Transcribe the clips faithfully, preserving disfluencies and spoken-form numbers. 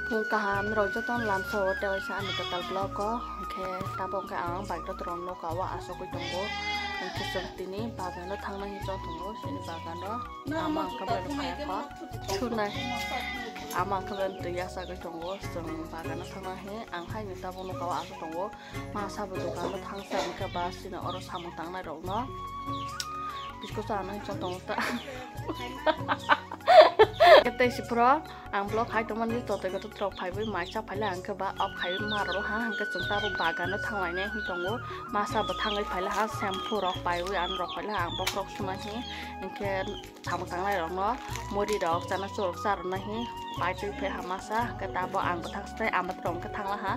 Phung kaham rok joto lamsa o tei waisa ani kwtal vlog o, hwnkhe tabok khe ang bike rok rok noka o asogwi tongo, hwnkhe chwng tini bagan o thangna hinwi chong tongo, chini bagan o ama wngkha bai rok kha kho thunai, ama wngkha bai twi yachagwi tongo, chwng bagan o thangna hinwi ang haino tabok noka o asogwi tongo. Masa bo dokan o thangsa hwnkhe ba sini oro samung tangnai rok no biskot cha nang chong tongo ta. Tei si phro ang vlog khai tongmani totoi kotor rok phaiwi maisa phaila hwnkhe ba off khai ma rw ha hwnkhe chwng tabuk bagan o thanglainai hwn tongo. Masa bo thangwi phaila ha shampoo rok paiwi ang rok phaila ang bokhorok sumai hi hwnkhe. Samung tangnai rok no muri rok chana churok cha rwna hi pai twi phe hamasa hwnkhe tabok ang bwthang stai ama rok hwnkhe thangla ha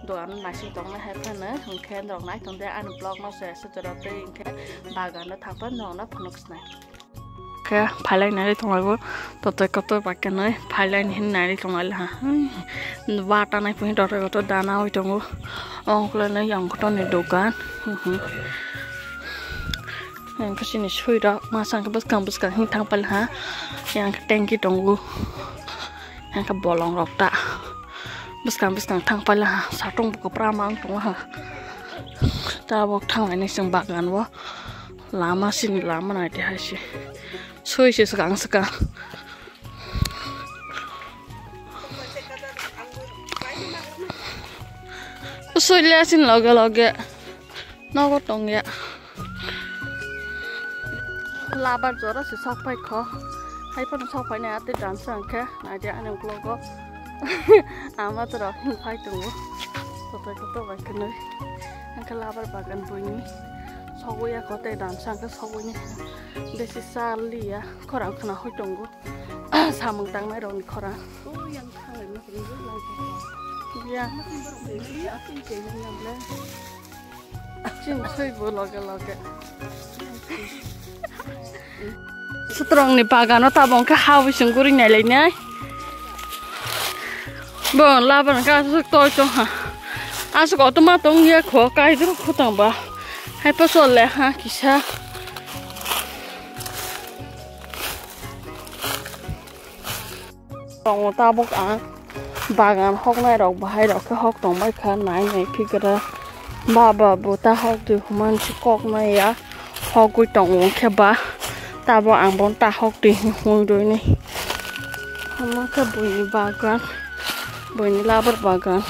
dogan naising tongnai hai phano hwnkhe norok nai tongde ani vlog no se se jora tei hwnkhe bagan no thang phano norok no phunuk sinai. Khe phailai nai tonglago totoi kotor bai khe nai phailai hin nai tonglai ha ba tanai puni totoi kotor dana oi tongo ongkhlai nai yang kotor ni dogan. Yang khe chini sui rok masa hwnkhe bwskang bwskang hwn thang pali ha. Yang khe tanki tongo. Yang khe bolong rok ta bwskang bwskang thang pali ha. Satung bo kwpra ma wng tongo ha. Tabok thang lainai chwng bagan o. Lama sini lama nai de hai se. Sui se swkang swkang. Sui le sini loge loge. Nogo tongya. Labar jora se sok pai kho. Hai phano sok pai nai ate dan sa hwnkhe. Naidi ani uklogo. Ama tora phai tongo. Kotor kotor bai kwnwi. Hwnkhe labar bagan buini. Sogwi ya kote dan sa hwnkhe sogwi ni. Besi sal liya. Khorang khna hoi tongo. Samung tangnai rokni khorang. Ya. Chini soi bo loge loge. Sutrongni bagano tabok khe ha bising guri nailainai. Bo laban ka asuk toi tong ha. Asuk otoma tong ya kho kai dro khotang ba. Hai pa sol le ha kisa. Tongo tabuk ang bagan hoknai rok bahai rok khe hok tongbai kha nai nai phigra baba bo ta hok di human si kok nai ya hogwi tongo khe ba tabo ang bon ta hok di hung doi nai hama khe buini bagan buini labar bagan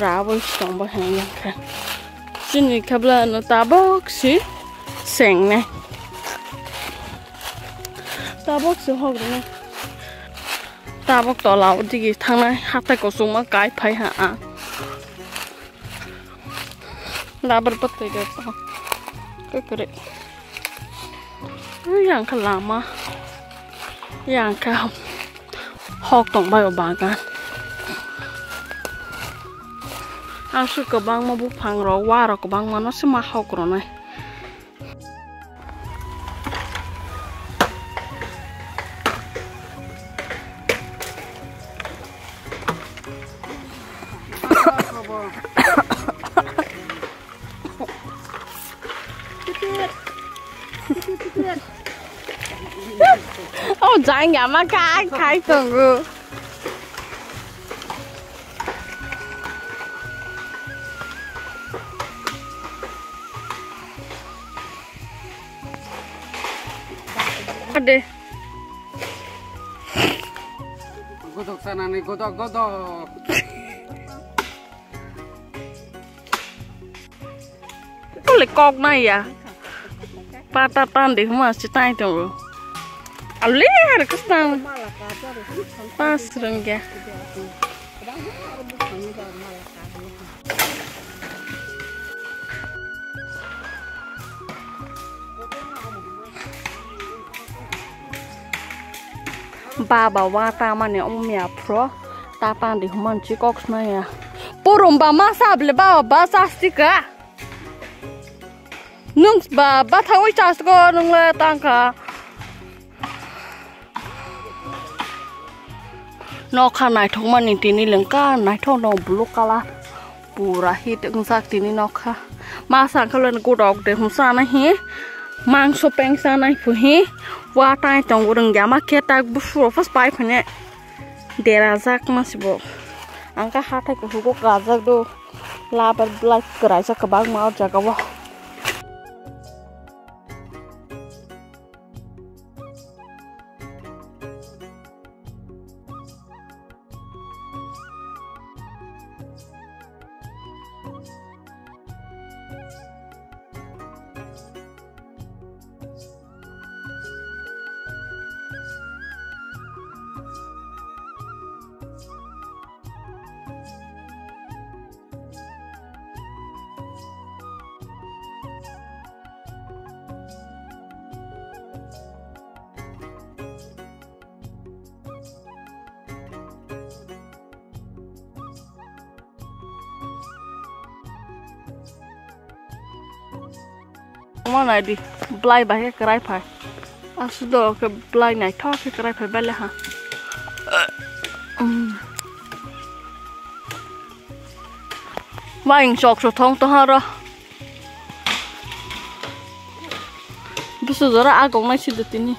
raboi si tongbai kha yang khe chini khe bwla no tabuk si seng nai. Tabok se hok rwna. Tabok tola o digi thangnai hatai kosongma kai phai ha ang. Labar patai de to. Kekere. Yang khe lama. Yang khe hok tong bai o bagan. Aswk kwbangma buphang rok, wa rok kwbangma no se ma hok rwnai. Oh, jang ya ma kai kai tongo. Ade. Godok sanani godok godok. Kole kok na ya. Pata tandi huma si tai tongo. Ale har kustan. Pas rengge. Baba wa ta mani omo miya phro ta tandi human chi kok sna ya. Purum ba ma sable baba ba sasti ka. Nung ba ba thawi chas ko nung le tang ka. Nokha naithok mani tini lengka naithok no blue colour pura hit wngjak tini nokha masa khe godok de hwnsa na hi mangso pengsa nai phu hi wa tai tongo rwngya ma khe tak busu rok phas pai phane Derajak masibo. Ang khe hathai kusugo kajak do. Labar belai kwraisa kwbangma o jaga o. Omo nai di, belai bai khe kwrai phai. Aswk do khe belai naithok khe kwrai phai bale ha. Umm. Waing chok so thong to haro. Bisu jora agong nai si do tini.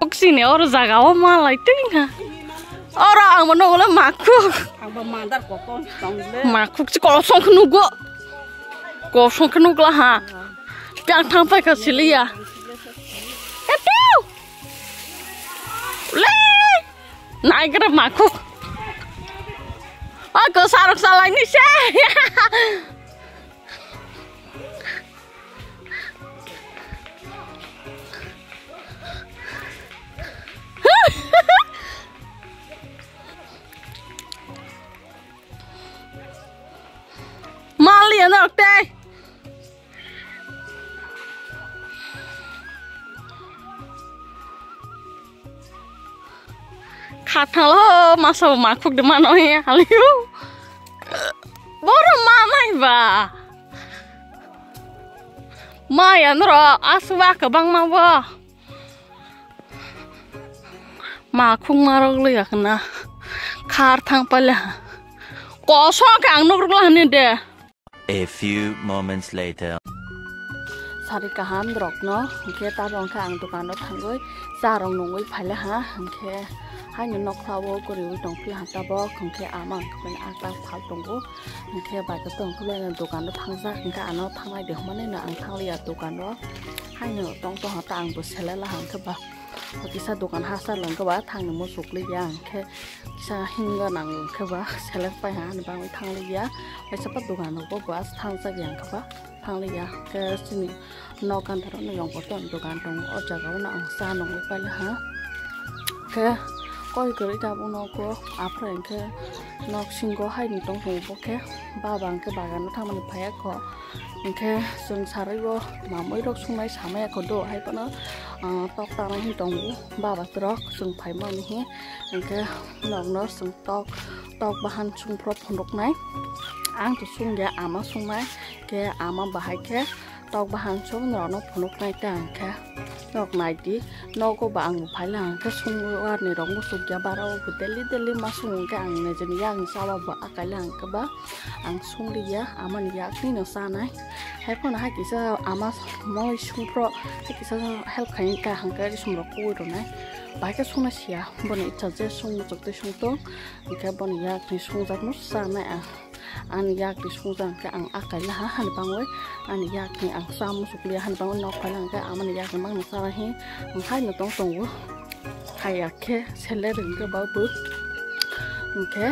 Oksini oro jaga o malai twi wngkha. Oro ang bo nugwi makhuk. Ang bo mandar kokon tong le. Makhuk si kosong khe nugo. Kosong khe nugla ha. Piang thang pai kha siliya. Epiu. Le. Naigra makhuk. O ko sarok salai ni se. Mali anak teh. Khathalo masa bo makhuk de mano he haliu. Boro ma mai ba. Maya noro aswa kwbangma bo. Makhuk marok le yakna. Khar thang pale ha. Kosong khe ang nukrok la hini de. A few moments later. Sari kaham rokno, hwnkhe tabok hwnkhe ang dukano thangwi cha rok nungwi phaile ha, hwnkhe haino nokhlao kwrwiwi tongphi ha tabok, hwnkhe ama hwnkhe bini akta phal tongo, hwnkhe bai khe tongkhe dukano thangjak, hwnkhe ano thanglai de hwnmani no ang thangliya dukano, haino tong tong ha ta ang bo selai la ha, hwnkhe ba. Kisa dokan hachal wngkhe ba thangni muchuk liya, hwnkhe kisa hinga nang wngkhe ba selek pai ha ani bagwi thangliya. Kaisa pa dokan rokbo ba thangjak ya wngkhe ba thangliya. Khe chini nok gantharokno yong kotor dokan tongo, o jaga o no ang cha nungwi paila ha. Khe koi kwrwi tabuk nogo aphuru hwnkhe nok singo haini tong tongo, bo khe baba hwnkhe bagano thangmani phaiya kho. Hwnkhe chwng sarwi o mamwi rok sungnai samaya kho do, hai phano, ah, tok tanai hin tongo baba rok chwng phaimani hi. Hwnkhe nokno chwng tok, tok bahan sungphro phunuknai. Ang to sungya, ama sungnai, khe ama bahai khe tok bahan sung norokno phunuknai ta hwnkhe. Nok nai di, nogo ba ang bo phaila hwnkhe sungwarni rok muchukya bara o bo daily daily ma sung hwnkhe ang nijini yakni chaba bo akaila hwnkhe ba. Ang sungriya, amani yakni no chanai. Hai phano hai kisa ama moi sungphro, hai kisa help khai wngkha, hwnkhe risum rok kuwi rwnai. Bai khe sungna siya, boni icha je sung muchuk twi sung tong, hwnkhe boni yakni sungjak no chanai ang. Ani yakni sungjak hwnkhe ang akai laha, hani bangwi ani yakni ang cha muchuk liya, hani bangwi nok phaila hwnkhe amani yakni mangno chana hi, ang haino tong tongo. Haiya khe seler hwnkhe ba bo. Hwnkhe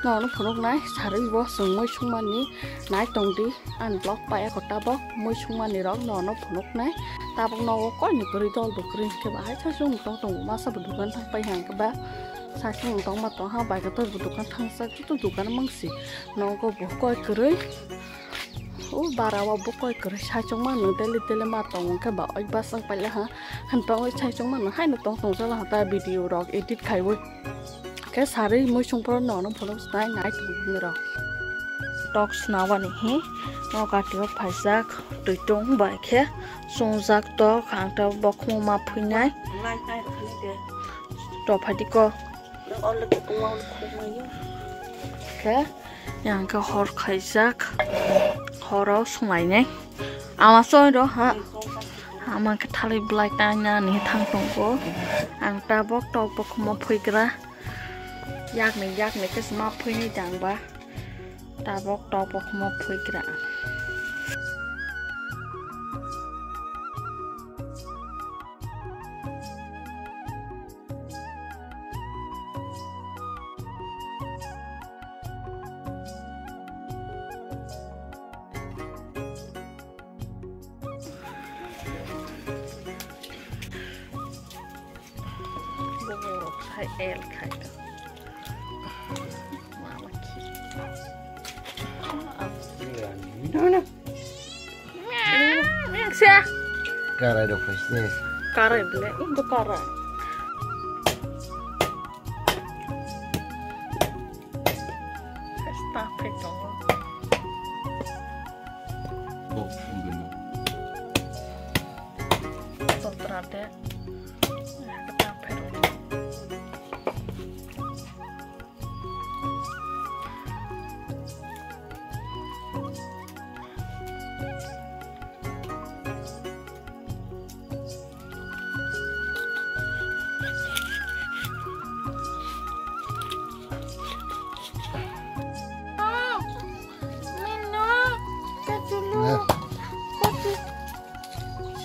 norokno phunuknai sarwi bo chwng moi sungmani nai tongdi. Ani vlog paiya kho tabok moi sungmani rok norokno phunuknai. Tabok nogo koini kwrwi dol bo kwrwi hwnkhe ba hai saichung tong tongo, masa bo dukan thang pai hwnkhe ba saichung tongma tongha bai khe tor bo dukan thangsa joto dukan mangsi nogo bo koi kwrwi. O bara o bo koi kwrwi saichung mano daily daily ma tong hwnkhe ba oi bwswk paila ha. Hwnba oi saichung mano haino tong tong jala ha ta video rok edit khaiwi. Khe sarwi moi sungphro nono phunuk snai nai tong rok. Tok snawani hi no kati o phaijak twitung bai khe sungjak tok ang ta bokhung ma phuinai. Tok phaidi ko. Khe yang khe hor khaijak, horo sunglainai. Ama soi ro ha. Ama khe thalwi belai taina ni thang tongo. Ang tabok tok bokhumo phuigra. Yakni yakni khe sma phuini jang ba. Tabok tok bokhumo phuigra. Bobo rok khai el khai ta. Mama ki. Karai rok phaisne. Karai bele, indo karai. Stop it, don't. Oh, I'm good now. Sotrate. Stop it.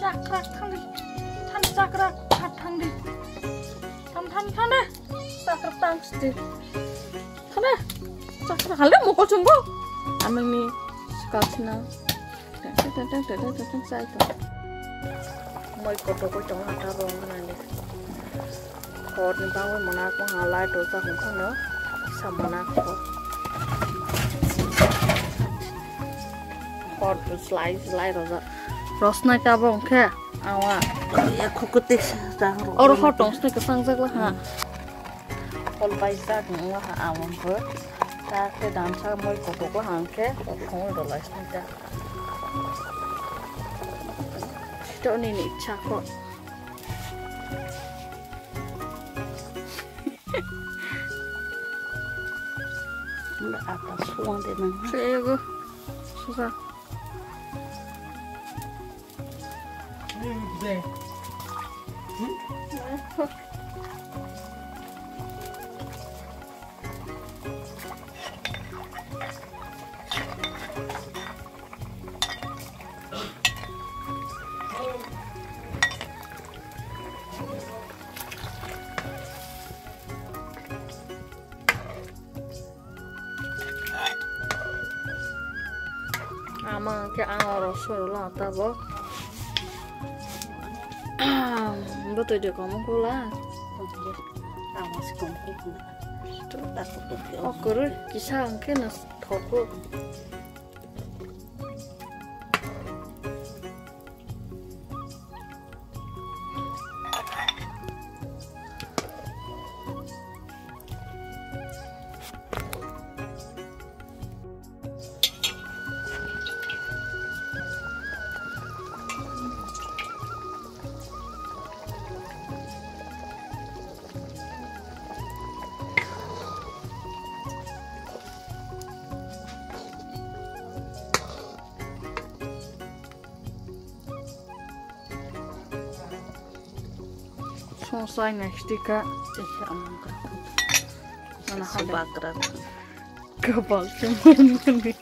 Chakrak thangdi. Thang chakrak thangdi. Thang thang thang de. Chakrak tang sti. Thana, chakra hale mokol chungo. Amini sikal sina. Teng teng teng teng teng teng teng sai to. Moi koto koi tongo ata rong nani. Hor ni bangwi mona ko ha light rojak hwn phano. Sa mona ko. Hor slai slai rojak. Rosnai tabok hwnkhe awa. Ya khukute sa rong. Oro hor tong sini kesang jak la ha. Hol bai jak nung ha awang ko. Ta khe damsa moi kotok la hang khe kothong rw lai sini ta. Sito ni ni cha ko. Mula apa suang de nang. Sego. Suka. Ama khe ang oro soro la tabok. Bwtwi de komo kula. Ama se komo kula. O kwrwi kisa hwnkhe no thogo. Song sai next ka. Mana haba kra. Kabal se mani.